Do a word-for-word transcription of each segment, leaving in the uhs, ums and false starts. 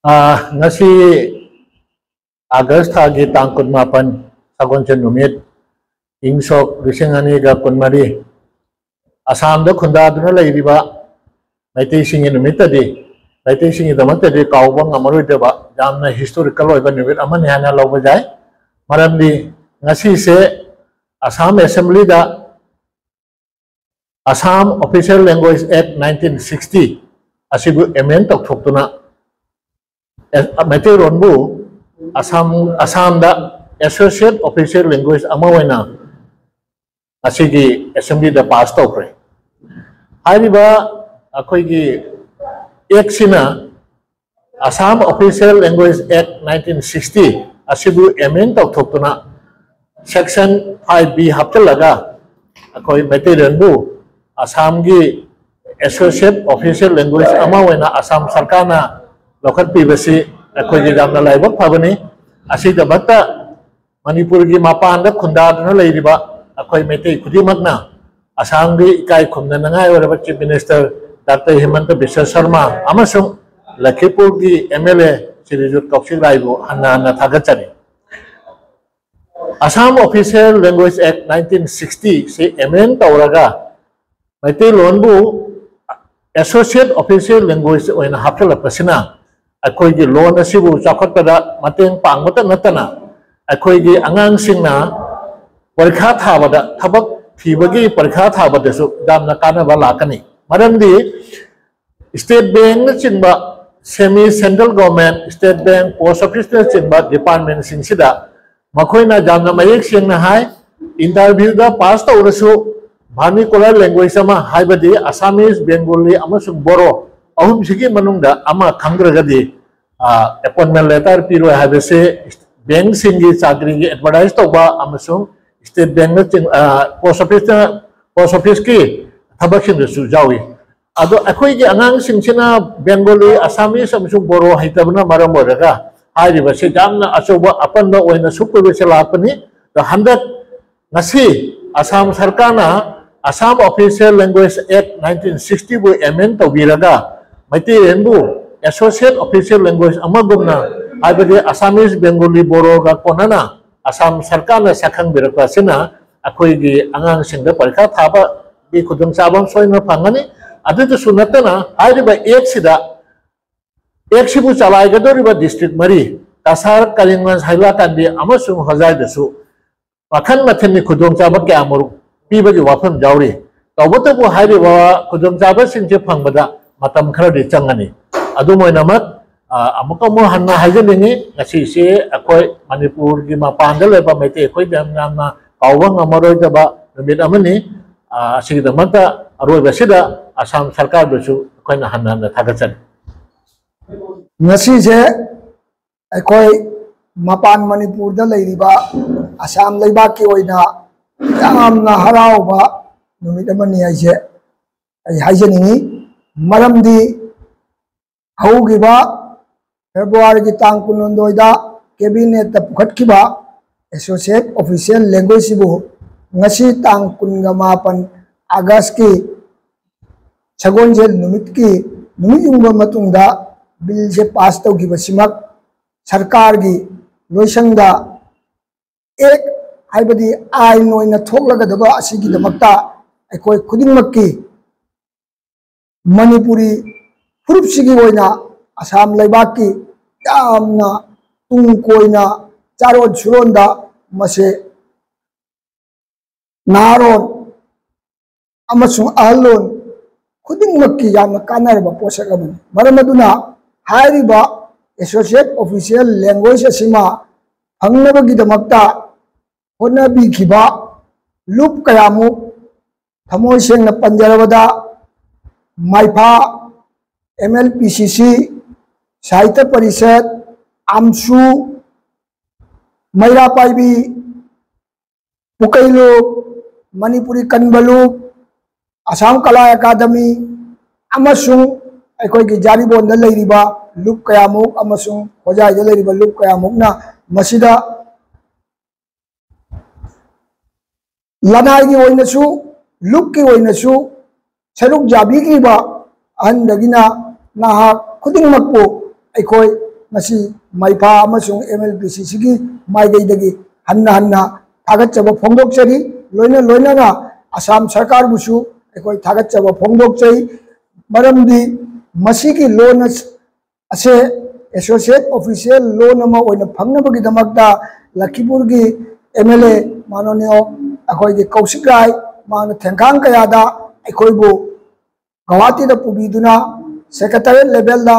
ꯑꯥ, ꯉꯁꯤ ꯑꯥꯒꯁ ꯊꯥꯒꯤ ꯇꯥꯡ ꯀꯨꯟꯃꯥꯄꯟ, ꯁꯒꯣꯜꯁꯦꯟ ꯅꯨꯃꯤꯠ, ꯏꯪ ꯁꯣꯛ ꯂꯤꯁꯤꯡ ꯑꯅꯤꯒ ꯀꯨꯟꯃꯔꯤ, ꯑꯁꯥꯝꯗ ꯈꯨꯟꯗꯥꯗꯨꯅ ꯂꯩꯔꯤꯕ ꯃꯩꯇꯩꯁꯤꯡꯒꯤ ꯅꯨꯃꯤꯠꯇꯗꯤ, ꯃꯩꯇꯩꯁꯤꯡꯒꯤꯗꯃꯛꯇꯗꯤ ꯀꯥꯎꯕ ꯉꯝꯃꯔꯣꯏꯗꯕ ꯌꯥꯝꯅ ꯍꯤꯁꯇꯣꯔꯤꯀꯦꯜ ꯑꯣꯏꯕ ꯅꯨꯃꯤꯠ ꯑꯃꯅꯤ ꯍꯥꯏꯅ ꯂꯧꯕ ꯌꯥꯏ꯫ ꯃꯔꯝꯗꯤ ꯉꯁꯤꯁꯦ Assam ꯑꯦꯁꯦꯝꯕ꯭ꯂꯤꯗ Assam Official Language Act nineteen sixty ꯑꯁꯤꯕꯨ ꯑꯦꯃꯦꯟ ꯇꯧꯊꯣꯛꯇꯨꯅ ꯑꯦ-, ꯃꯩꯇꯩꯂꯣꯟꯕꯨ ꯑꯁꯥꯝ, ꯑꯁꯥꯝꯗ ꯑꯦꯁꯣꯁꯤꯌꯦꯠ ꯑꯣꯐꯤꯁꯤꯌꯦꯜ ꯂꯦꯡꯒ꯭ꯋꯦꯖ ꯑꯃ ꯑꯣꯏꯅ ꯑꯁꯤꯒꯤ ꯑꯦꯁꯦꯝꯕ꯭ꯂꯤꯗ ꯄꯥꯁ ꯇꯧꯈ꯭ꯔꯦ꯫ ꯍꯥꯏꯔꯤꯕ ꯑꯩꯈꯣꯏꯒꯤ ꯑꯦꯛꯁꯤꯅ Assam Official Language Act nineteen sixty ꯑꯁꯤꯕꯨ ꯑꯦꯃꯦꯟ ꯇꯧꯊꯣꯛꯇꯨꯅ ꯁꯦꯛꯁꯟ ꯐꯥꯏꯚ ꯕꯤ ꯍꯥꯞꯆꯤꯜꯂꯒ ꯑꯩꯈꯣꯏ ꯃꯩꯇꯩꯂꯣꯟꯕꯨ ꯑꯁꯥꯝꯒꯤ ꯑꯦꯁꯣꯁꯤꯌꯦꯠ ꯑꯣꯐꯤꯁꯤꯌꯦꯜ ꯂꯦꯡꯒ꯭ꯋꯦꯖ ꯑꯃ ꯑꯣꯏꯅ ꯑꯁꯥꯝ ꯁꯔꯀꯥꯔꯅ ꯂꯧꯈꯠꯄꯤꯕꯁꯤ ꯑꯩꯈꯣꯏꯒꯤ ꯌꯥꯝꯅ ꯂꯥꯏꯕꯛ ꯐꯕꯅꯤ꯫ ꯑꯁꯤꯒꯤꯗꯃꯛꯇ ꯃꯅꯤꯄꯨꯔꯒꯤ ꯃꯄꯥꯟꯗ ꯈꯨꯟꯗꯥꯗꯨꯅ ꯂꯩꯔꯤꯕ ꯑꯩꯈꯣꯏ ꯃꯩꯇꯩ ꯈꯨꯗꯤꯡꯃꯛꯅ ꯑꯁꯥꯝꯒꯤ ꯏꯀꯥꯏ ꯈꯨꯝꯅꯅꯉꯥꯏ ꯑꯣꯏꯔꯕ chief minister doctor ꯍꯤꯃꯟꯇ Visva Sharma ꯑꯃꯁꯨꯡ ꯂꯈꯤꯄꯨꯔꯒꯤ ꯑꯦꯝ ꯑꯦꯜ ꯑꯦ ꯁ꯭ꯔꯤꯖꯨꯠ ꯀꯧꯁꯤꯛ ꯔꯥꯏꯕꯨ ꯍꯟꯅ ꯍꯟꯅ ꯊꯥꯒꯠꯆꯔꯤ꯫ Assam Official Language Act nineteen sixty ꯁꯤ ꯑꯦꯃꯦꯟ ꯇꯧꯔꯒ ꯃꯩꯇꯩꯂꯣꯟꯕꯨ ꯑꯦꯁꯣꯁꯤꯌꯦꯠ ꯑꯣꯐꯤꯁꯤꯌꯦꯜ ꯂꯦꯡꯒ꯭ꯋꯦꯖ ꯑꯣꯏꯅ ꯍꯥꯞꯆꯤꯜꯂꯛꯄꯁꯤꯅ ꯑꯩꯈꯣꯏꯒꯤ ꯂꯣꯟ ꯑꯁꯤꯕꯨ ꯆꯥꯎꯈꯠꯄꯗ ꯃꯇꯦꯡ ꯄꯥꯡꯕꯇ ꯅꯠꯇꯅ ꯑꯩꯈꯣꯏꯒꯤ ꯑꯉꯥꯡꯁꯤꯡꯅ ꯄꯔꯤꯈꯥ ꯊꯥꯕꯗ, ꯊꯕꯛ ꯊꯤꯕꯒꯤ ꯄꯔꯤꯈꯥ ꯊꯥꯕꯗꯁꯨ ꯌꯥꯝꯅ ꯀꯥꯟꯅꯕ ꯂꯥꯛꯀꯅꯤ꯫ ꯃꯔꯝꯗꯤ ꯁ꯭ꯇꯦꯠ ꯕꯦꯡꯛꯅꯆꯤꯡꯕ, semi central government, state bank, post ꯑꯣꯐꯤꯁꯅꯆꯤꯡꯕ ꯗꯤꯄꯥꯔꯠꯃꯦꯟꯠꯁꯤꯡꯁꯤꯗ ꯃꯈꯣꯏꯅ ꯌꯥꯝꯅ ꯃꯌꯦꯛ ꯁꯦꯡꯅ ꯍꯥꯏ, ꯏꯟꯇꯔꯚ꯭ꯌꯨꯗ ꯄꯥꯁ ꯇꯧꯔꯁꯨ vernacular language ꯑꯃ, ꯍꯥꯏꯕꯗꯤ ꯑꯁꯥꯃꯤꯁ, ꯕꯦꯡꯒꯣꯂꯤ ꯑꯃꯁꯨꯡ ꯕꯣꯔꯣ ꯑꯍꯨꯝꯁꯤꯒꯤ ꯃꯅꯨꯡꯗ ꯑꯃ ꯈꯪꯗ꯭ꯔꯒꯗꯤ, ꯑ, ꯑꯦꯄꯣꯏꯟꯃꯦꯟꯠ ꯂꯦꯇꯔ ꯄꯤꯔꯣꯏ ꯍꯥꯏꯕꯁꯦ ꯕꯦꯡꯛꯁꯤꯡꯒꯤ ꯆꯥꯀ꯭ꯔꯤꯒꯤ ꯑꯦꯗꯚꯔꯇꯥꯏꯁ ꯇꯧꯕ ꯑꯃꯁꯨꯡ ꯁ꯭ꯇꯦꯠ ꯕꯦꯡꯛꯅꯆꯤꯡ-, ꯑ, ꯄꯣꯁ ꯑꯣꯐꯤꯁꯇ, ꯄꯣꯁ ꯑꯣꯐꯤꯁꯀꯤ ꯊꯕꯛꯁꯤꯡꯗꯁꯨ ꯌꯥꯎꯏ꯫ ꯑꯗꯣ ꯑꯩꯈꯣꯏꯒꯤ ꯑꯉꯥꯡꯁꯤꯡꯁꯤꯅ ꯕꯦꯡꯒꯣꯂꯤ, ꯑꯁꯥꯃꯤꯁ ꯑꯃꯁꯨꯡ ꯕꯣꯔꯣ ꯍꯩꯇꯕꯅ ꯃꯔꯝ ꯑꯣꯏꯔꯒ ꯍꯥꯏꯔꯤꯕꯁꯤ ꯌꯥꯝꯅ ꯑꯆꯧꯕ ꯑꯄꯟꯕ ꯑꯣꯏꯅ ꯁꯨꯛ ꯑꯣꯏꯕꯁꯤ ꯂꯥꯛꯄꯅꯤ꯫ ꯑꯗꯣ ꯍꯟꯗꯛ ꯉꯁꯤ ꯑꯁꯥꯝ ꯁꯔꯀꯥꯔꯅ Assam Official Language Act nineteen sixty ꯕꯨ ꯑꯦꯃꯦꯟ ꯇꯧꯕꯤꯔꯒ ꯃꯩꯇꯩꯂꯣꯟꯕꯨ associate official language ꯑꯃꯒꯨꯝꯅ, ꯍꯥꯏꯕꯗꯤ Assamese, Bengali, Bodoꯒ ꯀꯣꯟꯅꯅ ꯑꯁꯥꯝ ꯁꯔꯀꯥꯔꯅ ꯁꯛꯈꯪꯕꯤꯔꯛꯄ ꯑꯁꯤꯅ ꯑꯩꯈꯣꯏꯒꯤ ꯑꯉꯥꯡꯁꯤꯡꯗ ꯄꯔꯤꯈꯥ ꯊꯥꯕꯒꯤ ꯈꯨꯗꯣꯡꯆꯥꯕ ꯑꯃ ꯁꯣꯏꯗꯅ ꯐꯪꯒꯅꯤ꯫ ꯑꯗꯨꯗꯁꯨ ꯅꯠꯇꯅ, ꯍꯥꯏꯔꯤꯕ Actꯁꯤꯗ, Actꯁꯤꯕꯨ ꯆꯂꯥꯏꯒꯗꯧꯔꯤꯕ district ꯃꯔꯤ, ꯀꯁꯥꯔ, ꯀꯔꯤꯝꯒꯟꯖ, ꯍꯥꯏꯂꯥꯀꯥꯟꯗꯤ ꯑꯃꯁꯨꯡ ꯍꯣꯖꯥꯏꯗꯁꯨ ꯃꯈꯜ ꯃꯊꯦꯜꯒꯤ ꯈꯨꯗꯣꯡꯆꯥꯕ ꯀꯌꯥꯃꯔꯨꯛ ꯄꯤꯕꯒꯤ ꯋꯥꯐꯝ ꯌꯥꯎꯔꯤ꯫ ꯇꯧꯕꯇꯕꯨ ꯍꯥꯏꯔꯤꯕ ꯈꯨꯗꯣꯡꯆꯥꯕꯁꯤꯡꯁꯦ ꯐꯪꯕꯗ ꯃꯇꯝ ꯈꯔꯗꯤ ꯆꯪꯒꯅꯤ꯫ ꯑꯗꯨꯝ ꯑꯣꯏꯅꯃꯛ, ꯑ, ꯑꯃꯨꯛꯀ ꯑꯃꯨꯛ ꯍꯟꯅ ꯍꯥꯏꯖꯅꯤꯡꯉꯤ, ꯉꯁꯤꯁꯦ ꯑꯩꯈꯣꯏ ꯃꯅꯤꯄꯨꯔꯒꯤ ꯃꯄꯥꯟꯗ ꯂꯩꯕ ꯃꯩꯇꯩ ꯑꯩꯈꯣꯏ ꯃꯌꯥꯝ ꯌꯥꯝꯅ ꯀꯥꯎꯕ ꯉꯝꯃꯔꯣꯏꯗꯕ ꯅꯨꯃꯤꯠ ꯑꯃꯅꯤ꯫ ꯑ, ꯑꯁꯤꯒꯤꯗꯃꯛꯇ ꯑꯔꯣꯏꯕꯁꯤꯗ ꯑꯁꯥꯝ ꯁꯔꯀꯥꯔꯕꯨꯁꯨ ꯑꯩꯈꯣꯏꯅ ꯍꯟꯅ ꯍꯟꯅ ꯊꯥꯒꯠꯆꯔꯤ꯫ ꯉꯁꯤꯁꯦ ꯑꯩꯈꯣꯏ ꯃꯄꯥꯟ ꯃꯅꯤꯄꯨꯔꯗ ꯂꯩꯔꯤꯕ ꯑꯁꯥꯝ ꯂꯩꯕꯥꯛꯀꯤ ꯑꯣꯏꯅ ꯌꯥꯝꯅ ꯍꯔꯥꯎꯕ ꯅꯨꯃꯤꯠ ꯑꯃꯅꯤ ꯍꯥꯏꯁꯦ ꯑꯩ ꯍꯥꯏꯖꯅꯤꯡꯉꯤ꯫ ꯃꯔꯝꯗꯤ ꯍꯧꯈꯤꯕ ꯐꯦꯕ꯭ꯔꯨꯋꯥꯔꯤꯒꯤ ꯇꯥꯡ ꯀꯨꯟꯍꯨꯝꯗꯣꯏꯗ ꯀꯦꯕꯤꯅꯦꯠꯇ ꯄꯨꯈꯠꯈꯤꯕ associate official languageꯁꯤꯕꯨ ꯉꯁꯤ ꯇꯥꯡ ꯀꯨꯟꯒ ꯃꯥꯄꯟ ꯑꯥꯒꯁꯀꯤ ꯁꯒꯣꯜꯁꯦꯜ ꯅꯨꯃꯤꯠꯀꯤ ꯅꯨꯃꯤꯠ ꯌꯨꯡꯕ ꯃꯇꯨꯡꯗ ꯕꯤꯜꯁꯦ ꯄꯥꯁ ꯇꯧꯈꯤꯕꯁꯤꯃꯛ ꯁꯔꯀꯥꯔꯒꯤ ꯂꯣꯏꯁꯪꯗ ꯑꯦꯛ ꯍꯥꯏꯕꯗꯤ ꯑꯥꯏꯟ ꯑꯣꯏꯅ ꯊꯣꯛꯂꯒꯗꯕ ꯑꯁꯤꯒꯤꯗꯃꯛꯇ ꯑꯩꯈꯣꯏ ꯈꯨꯗꯤꯡꯃꯛꯀꯤ ꯃꯅꯤꯄꯨꯔꯤ ꯐꯨꯔꯨꯞꯁꯤꯒꯤ ꯑꯣꯏꯅ ꯑꯁꯥꯝ ꯂꯩꯕꯥꯛꯀꯤ ꯌꯥꯝꯅ ꯇꯨꯡ ꯀꯣꯏꯅ ꯆꯥꯔꯣꯟ ꯁꯨꯔꯣꯟꯗ ꯃꯁꯦ ꯅꯍꯥꯔꯣꯟ ꯑꯃꯁꯨꯡ ꯑꯍꯜꯂꯣꯟ ꯈꯨꯗꯤꯡꯃꯛꯀꯤ ꯌꯥꯝꯅ ꯀꯥꯟꯅꯔꯕ ꯄꯣꯠꯁꯛ ꯑꯃꯅꯤ꯫ ꯃꯔꯝ ꯑꯗꯨꯅ ꯍꯥꯏꯔꯤꯕ associate official language ꯑꯁꯤꯃ ꯐꯪꯅꯕꯒꯤꯗꯃꯛꯇ ꯍꯣꯠꯅꯕꯤꯈꯤꯕ ꯂꯨꯞ ꯀꯌꯥꯃꯨꯛ, ꯊꯃꯣꯏ ꯁꯦꯡꯅ ꯄꯟꯖꯔꯕꯗ ꯃꯥꯏꯐꯥ, M L P C C, ꯁꯥꯍꯤꯇ꯭ꯌ ꯄꯔꯤꯁꯠ, ꯑꯝꯁꯨ, ꯃꯩꯔꯥ ꯄꯥꯏꯕꯤ, ꯄꯨꯀꯩ ꯂꯨꯞ, ꯃꯅꯤꯄꯨꯔꯤ ꯀꯟꯕ ꯂꯨꯞ, ꯑꯁꯥꯝ ꯀꯂꯥ ꯑꯦꯀꯥꯗꯃꯤ ꯑꯃꯁꯨꯡ ꯑꯩꯈꯣꯏꯒꯤ ꯖꯥꯔꯤꯕꯣꯟꯗ ꯂꯩꯔꯤꯕ ꯂꯨꯞ ꯀꯌꯥꯃꯨꯛ ꯑꯃꯁꯨꯡ ꯍꯣꯖꯥꯏꯗ ꯂꯩꯔꯤꯕ ꯂꯨꯞ ꯀꯌꯥꯃꯨꯛꯅ ꯃꯁꯤꯗ ꯂꯅꯥꯏꯒꯤ ꯑꯣꯏꯅꯁꯨ, ꯂꯨꯞꯀꯤ ꯑꯣꯏꯅꯁꯨ ꯁꯔꯨꯛ ꯌꯥꯕꯤꯈ꯭ꯔꯤꯕ ꯑꯍꯟꯗꯒꯤꯅ ꯅꯍꯥꯛ ꯈꯨꯗꯤꯡꯃꯛꯄꯨ ꯑꯩꯈꯣꯏ ꯉꯁꯤ ꯃꯩꯐꯥ ꯑꯃꯁꯨꯡ M L P C ꯁꯤꯒꯤ ꯃꯥꯏꯀꯩꯗꯒꯤ ꯍꯟꯅ ꯍꯟꯅ ꯊꯥꯒꯠꯆꯕ ꯐꯣꯡꯗꯣꯛꯆꯔꯤ꯫ ꯂꯣꯏꯅ ꯂꯣꯏꯅꯅ ꯑꯁꯥꯝ ꯁꯔꯀꯥꯔꯕꯨꯁꯨ ꯑꯩꯈꯣꯏ ꯊꯥꯒꯠꯆꯕ ꯐꯣꯡꯗꯣꯛꯆꯩ꯫ ꯃꯔꯝꯗꯤ ꯃꯁꯤꯒꯤ ꯂꯣꯟ ꯑꯁ-, ꯑꯁꯦ associate official ꯂꯣꯟ ꯑꯃ ꯑꯣꯏꯅ ꯐꯪꯅꯕꯒꯤꯗꯃꯛꯇ ꯂꯈꯤꯄꯨꯔꯒꯤ M L A ꯃꯥꯅꯅꯤꯌ ꯑꯩꯈꯣꯏꯒꯤ ꯀꯧꯁꯤꯛ ꯔꯥꯏ, ꯃꯥꯅ ꯊꯦꯡꯈꯥꯡ ꯀꯌꯥꯗ ꯑꯩꯈꯣꯏꯕꯨ ꯒꯧꯍꯥꯇꯤꯗ ꯄꯨꯕꯤꯗꯨꯅ secretariat levelꯗ,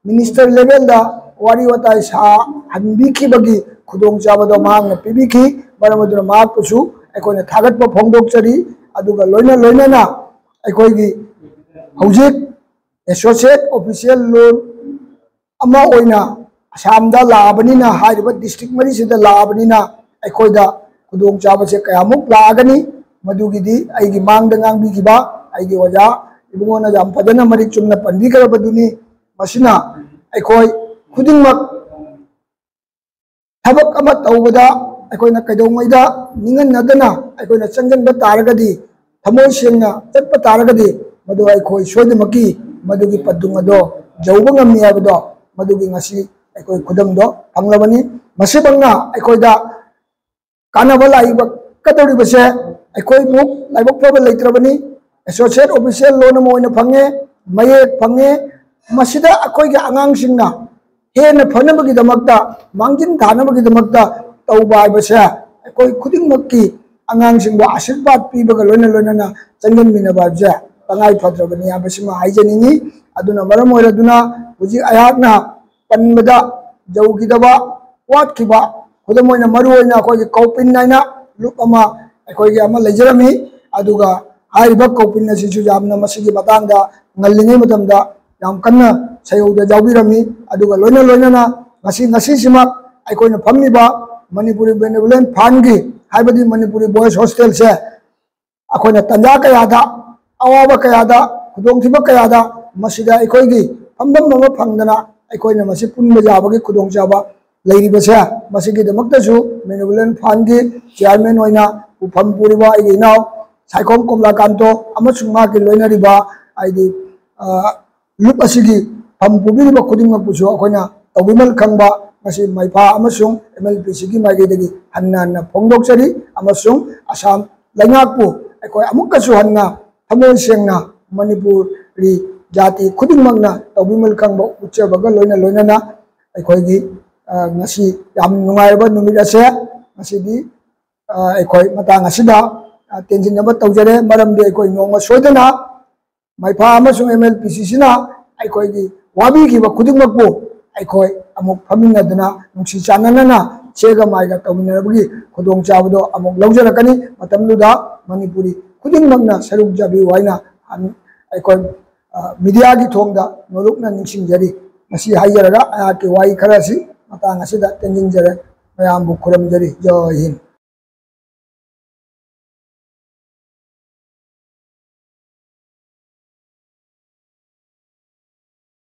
minister levelꯗ ꯋꯥꯔꯤ ꯋꯥꯇꯥꯏ ꯁꯥꯍꯟꯕꯤꯈꯤꯕꯒꯤ ꯈꯨꯗꯣꯡꯆꯥꯕꯗꯣ ꯃꯍꯥꯛꯅ ꯄꯤꯕꯤꯈꯤ꯫ ꯃꯔꯝ ꯑꯗꯨꯅ ꯃꯍꯥꯛꯄꯨꯁꯨ ꯑꯩꯈꯣꯏꯅ ꯊꯥꯒꯠꯄ ꯐꯣꯡꯗꯣꯛꯆꯔꯤ꯫ ꯑꯗꯨꯒ ꯂꯣꯏꯅ ꯂꯣꯏꯅꯅ ꯑꯩꯈꯣꯏꯒꯤ ꯍꯧꯖꯤꯛ associate official ꯂꯣꯟ ꯑꯃ ꯑꯣꯏꯅ ꯑꯁꯥꯝꯗ ꯂꯥꯛꯑꯕꯅꯤꯅ, ꯍꯥꯏꯔꯤꯕ district ꯃꯔꯤꯁꯤꯗ ꯂꯥꯛꯑꯕꯅꯤꯅ ꯑꯩꯈꯣꯏꯗ ꯈꯨꯗꯣꯡꯆꯥꯕꯁꯦ ꯀꯌꯥꯃꯨꯛ ꯂꯥꯛꯑꯒꯅꯤ, ꯃꯗꯨꯒꯤꯗꯤ ꯑꯩꯒꯤ ꯃꯥꯡꯗ ꯉꯥꯡꯕꯤꯈꯤꯕ ꯑꯩꯒꯤ ꯑꯣꯖꯥ ꯏꯕꯨꯡꯉꯣꯅ ꯌꯥꯝ ꯐꯖꯅ ꯃꯔꯤꯛ ꯆꯨꯝꯅ ꯄꯟꯕꯤꯈ꯭ꯔꯕꯗꯨꯅꯤ꯫ ꯃꯁꯤꯅ ꯑꯩꯈꯣꯏ ꯈꯨꯗꯤꯡꯃꯛ ꯊꯕꯛ ꯑꯃ ꯇꯧꯕꯗ ꯑꯩꯈꯣꯏꯅ ꯀꯩꯗꯧꯉꯩꯗ ꯅꯤꯡꯍꯟꯅꯗꯅ ꯑꯩꯈꯣꯏꯅ ꯆꯪꯁꯤꯟꯕ ꯇꯥꯔꯒꯗꯤ, ꯊꯃꯣꯏ ꯁꯦꯡꯅ ꯆꯠꯄ ꯇꯥꯔꯒꯗꯤ, ꯃꯗꯨ ꯑꯩꯈꯣꯏ ꯁꯣꯏꯗꯅꯃꯛꯀꯤ ꯃꯗꯨꯒꯤ ꯄꯟꯊꯨꯡ ꯑꯗꯣ ꯌꯧꯕ ꯉꯝꯃꯤ ꯍꯥꯏꯕꯗꯣ ꯃꯗꯨꯒꯤ ꯉꯁꯤ ꯑꯩꯈꯣꯏ ꯈꯨꯗꯝꯗꯣ ꯐꯪꯂꯕꯅꯤ꯫ ꯃꯁꯤꯃꯛꯅ ꯑꯩꯈꯣꯏꯗ ꯀꯥꯟꯅꯕ ꯂꯥꯛꯏꯕ ꯀꯗꯧꯔꯤꯕꯁꯦ ꯑꯩꯈꯣꯏꯃꯨꯛ ꯂꯥꯏꯕꯛ ꯐꯕ ꯂꯩꯇ꯭ꯔꯕꯅꯤ꯫ Associate official ꯂꯣꯟ ꯑꯃ ꯑꯣꯏꯅ ꯐꯪꯉꯦ, ꯃꯌꯦꯛ ꯐꯪꯉꯦ꯫ ꯃꯁꯤꯗ ꯑꯩꯈꯣꯏꯒꯤ ꯑꯉꯥꯡꯁꯤꯡꯅ ꯍꯦꯟꯅ ꯐꯅꯕꯒꯤꯗꯃꯛꯇ, ꯃꯥꯡꯖꯤꯟ ꯊꯥꯅꯕꯒꯤꯗꯃꯛꯇ ꯇꯧꯕ ꯍꯥꯏꯕꯁꯦ ꯑꯩꯈꯣꯏ ꯈꯨꯗꯤꯡꯃꯛꯀꯤ ꯑꯉꯥꯡꯁꯤꯡꯕꯨ ꯑꯥꯁꯤꯔꯕꯥꯗ ꯄꯤꯕꯒ ꯂꯣꯏꯅ ꯂꯣꯏꯅꯅ ꯆꯪꯁꯤꯟꯃꯤꯟꯅꯕ ꯍꯥꯏꯕꯁꯦ ꯇꯉꯥꯏ ꯐꯗ꯭ꯔꯕꯅꯤ ꯍꯥꯏꯕꯁꯤꯃ ꯍꯥꯏꯖꯅꯤꯡꯉꯤ꯫ ꯑꯗꯨꯅ ꯃꯔꯝ ꯑꯣꯏꯔꯗꯨꯅ ꯍꯧꯖꯤꯛ ꯑꯩꯍꯥꯛꯅ ꯄꯟꯕꯗ ꯌꯧꯈꯤꯗꯕ, ꯋꯥꯠꯈꯤꯕ, ꯈꯨꯗꯝ ꯑꯣꯏꯅ ꯃꯔꯨ ꯑꯣꯏꯅ ꯑꯩꯈꯣꯏꯒꯤ ꯀꯧꯄꯤꯟ ꯍꯥꯏꯅ ꯂꯨꯞ ꯑꯃ ꯑꯩꯈꯣꯏꯒꯤ ꯑꯃ ꯂꯩꯖꯔꯝꯃꯤ꯫ ꯑꯗꯨꯒ ꯍꯥꯏꯔꯤꯕ ꯀꯧꯄꯤꯟ ꯑꯁꯤꯁꯨ ꯌꯥꯝꯅ ꯃꯁꯤꯒꯤ ꯃꯇꯥꯡꯗ ꯉꯜꯂꯤꯉꯩ ꯃꯇꯝꯗ ꯌꯥꯝ ꯀꯟꯅ ꯁꯩꯍꯧꯗ ꯌꯥꯎꯕꯤꯔꯝꯃꯤ꯫ ꯑꯗꯨꯒ ꯂꯣꯏꯅ ꯂꯣꯏꯅꯅ ꯉꯁꯤ, ꯉꯁꯤꯁꯤꯃꯛ ꯑꯩꯈꯣꯏꯅ ꯐꯝꯃꯤꯕ ꯃꯅꯤꯄꯨꯔꯤ Benevolent Fundꯀꯤ, ꯍꯥꯏꯕꯗꯤ ꯃꯅꯤꯄꯨꯔꯤ Boys Hostelꯁꯦ ꯑꯩꯈꯣꯏꯅ ꯇꯟꯖꯥ ꯀꯌꯥꯗ, ꯑꯋꯥꯕ ꯀꯌꯥꯗ, ꯈꯨꯗꯣꯡꯊꯤꯕ ꯀꯌꯥꯗ ꯃꯁꯤꯗ ꯑꯩꯈꯣꯏꯒꯤ ꯐꯝꯐꯝ ꯑꯃ ꯐꯪꯗꯅ ꯑꯩꯈꯣꯏꯅ ꯃꯁꯤ ꯄꯨꯟꯕ ꯌꯥꯕꯒꯤ ꯈꯨꯗꯣꯡꯆꯥꯕ ꯂꯩꯔꯤꯕꯁꯦ, ꯃꯁꯤꯒꯤꯗꯃꯛꯇꯁꯨ Benevolent Fundꯀꯤ chairman ꯑꯣꯏꯅ ꯎꯐꯝ ꯄꯨꯔꯤꯕ ꯑꯩꯒꯤ ꯏꯅꯥꯎ ꯁꯥꯏꯈꯣꯝ ꯀꯣꯝꯂꯥꯀꯥꯟꯇꯣ ꯑꯃꯁꯨꯡ ꯃꯍꯥꯛꯀꯤ ꯂꯣꯏꯅꯔꯤꯕ, ꯍꯥꯏꯗꯤ, ꯑ, ꯂꯨꯞ ꯑꯁꯤꯒꯤ ꯐꯝ ꯄꯨꯕꯤꯔꯤꯕ ꯈꯨꯗꯤꯡꯃꯛꯄꯨꯁꯨ ꯑꯩꯈꯣꯏꯅ ꯇꯧꯕꯤꯃꯜ ꯈꯪꯕ ꯉꯁꯤ ꯃꯩꯐꯥ ꯑꯃꯁꯨꯡ ꯑꯦꯝ ꯑꯦꯜ ꯄꯤ ꯁꯤꯒꯤ ꯃꯥꯏꯀꯩꯗꯒꯤ ꯍꯟꯅ ꯍꯟꯅ ꯐꯣꯡꯗꯣꯛꯆꯔꯤ, ꯑꯃꯁꯨꯡ ꯑꯁꯥꯝ ꯂꯩꯉꯥꯛꯄꯨ ꯑꯩꯈꯣꯏ ꯑꯃꯨꯛꯀꯁꯨ ꯍꯟꯅ ꯊꯃꯣꯏ ꯁꯦꯡꯅ ꯃꯅꯤꯄꯨꯔꯤ ꯖꯥꯇꯤ ꯈꯨꯗꯤꯡꯃꯛꯅ ꯇꯧꯕꯤꯃꯜ ꯈꯪꯕ ꯎꯠꯆꯕꯒ ꯂꯣꯏꯅ ꯂꯣꯏꯅꯅ ꯑꯩꯈꯣꯏꯒꯤ, ꯑ, ꯉꯁꯤ ꯌꯥꯝ ꯅꯨꯡꯉꯥꯏꯔꯕ ꯅꯨꯃꯤꯠ ꯑꯁꯦ ꯉꯁꯤꯗꯤ, ꯑ, ꯑꯩꯈꯣꯏ ꯃꯇꯥꯡ ꯑꯁꯤꯗ, ꯑ, ꯇꯦꯟꯁꯤꯟꯅꯕ ꯇꯧꯖꯔꯦ꯫ ꯃꯔꯝꯗꯤ ꯑꯩꯈꯣꯏ ꯅꯣꯡꯃ ꯁꯣꯏꯗꯅ ꯃꯩꯐꯥ ꯑꯃꯁꯨꯡ ꯑꯦꯝ ꯑꯦꯜ ꯄꯤ ꯁꯤꯁꯤꯅ ꯑꯩꯈꯣꯏꯒꯤ ꯋꯥꯕꯤꯈꯤꯕ ꯈꯨꯗꯤꯡꯃꯛꯄꯨ ꯑꯩꯈꯣꯏ ꯑꯃꯨꯛ ꯐꯝꯃꯤꯟꯅꯗꯨꯅ ꯅꯨꯡꯁꯤ ꯆꯥꯟꯅꯅꯅ ꯆꯦꯒ ꯃꯥꯏꯒ ꯇꯧꯃꯤꯟꯅꯕꯒꯤ ꯈꯨꯗꯣꯡꯆꯥꯕꯗꯣ ꯑꯃꯨꯛ ꯂꯧꯖꯔꯛꯀꯅꯤ꯫ ꯃꯇꯝꯗꯨꯗ ꯃꯅꯤꯄꯨꯔꯤ ꯈꯨꯗꯤꯡꯃꯛꯅ ꯁꯔꯨꯛ ꯌꯥꯕꯤꯌꯨ ꯍꯥꯏꯅ ꯑꯩꯈꯣꯏ, ꯑ, ꯃꯤꯗꯤꯌꯥꯒꯤ ꯊꯣꯡꯗ ꯅꯣꯂꯨꯛꯅ ꯅꯤꯡꯁꯤꯡꯖꯔꯤ꯫ ꯃꯁꯤ ꯍꯥꯏꯖꯔꯒ ꯑꯩꯍꯥꯛꯀꯤ ꯋꯥꯍꯩ ꯈꯔ ꯑꯁꯤ ꯃꯇꯥꯡ ꯑꯁꯤꯗ ꯇꯦꯟꯁꯤꯟꯖꯔꯦ꯫ ꯃꯌꯥꯝꯕꯨ ꯈꯨꯔꯨꯝꯖꯔꯤ꯫ ꯖꯥꯏ ꯍꯤꯟꯗ꯫